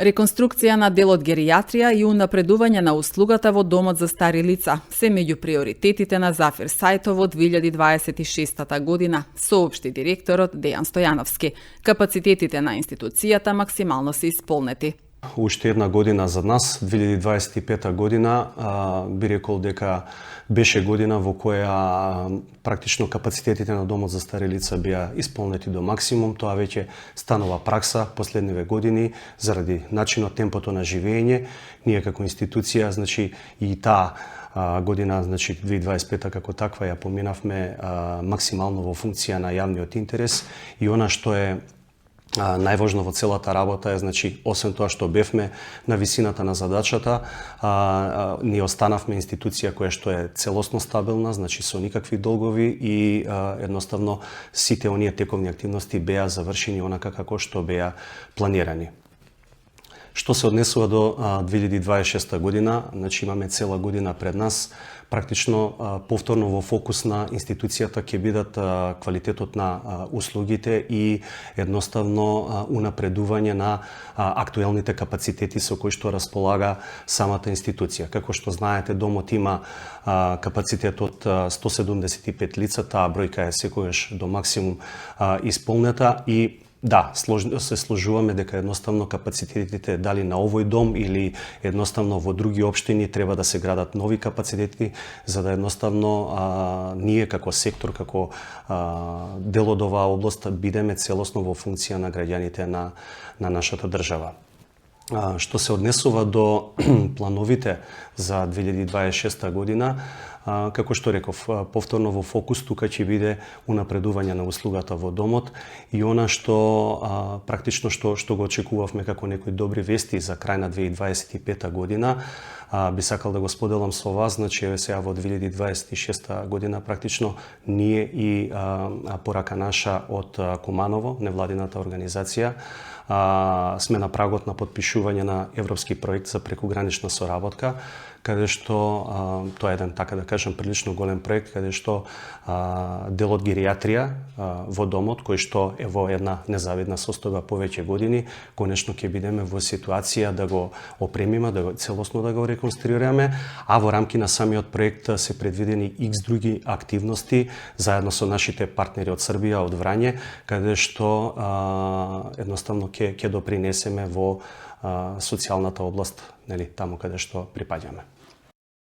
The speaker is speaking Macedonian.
Реконструкција на делот геријатрија и унапредување на услугата во домот за стари лица се меѓу приоритетите на Зафир Сајтов во 2026 година, соопшти директорот Дејан Стојановски. Капацитетите на институцијата максимално се исполнети. Уште една година за нас, 2025 година, би рекол дека беше година во која практично капацитетите на домот за стари лица беа исполнети до максимум. Тоа веќе станува пракса последниве години заради начинот, темпото на живење. Ние како институција, значи и таа година, значи 2025 како таква ја поминавме максимално во функција на јавниот интерес и она што е најважно во целата работа е, значи, освен тоа што бевме на висината на задачата, ние останавме институција која што е целосно стабилна, значи со никакви долгови и едноставно сите оние тековни активности беа завршени онака како што беа планирани. Што се однесува до 2026 година, значи имаме цела година пред нас, практично повторно во фокус на институцијата ќе бидат квалитетот на услугите и едноставно унапредување на актуелните капацитети со кои што располага самата институција. Како што знаете, домот има капацитет од 175 лица, таа бројка е секогаш до максимум исполнета и да, се сложуваме дека едноставно капацитетите дали на овој дом или едноставно во други општини треба да се градат нови капацитети за да едноставно ние како сектор, како дел од оваа област бидеме целосно во функција на граѓаните на нашата држава. Што се однесува до плановите за 2026 година, како што реков, повторно во фокус тука ќе биде унапредување на услугата во домот и она што практично што го очекувавме како некои добри вести за крај на 2025 година, би сакал да го споделам со вас, значи сега во 2026 година практично ние и порака наша од Куманово, невладината организација, сме на прагот на подпишување на европски проект за прекугранична соработка, каде што тоа е еден, така да кажам, прилично голем проект, каде што делот геријатрија во домот, кој што е во една незавидна состојба повеќе години, конечно ќе бидеме во ситуација да го опремиме, да го целосно да го реконструираме, а во рамки на самиот проект се предвидени X други активности заедно со нашите партнери од Србија, од Врање, каде што едноставно ќе допринесеме во социјалната област, нели, таму каде што припаѓаме.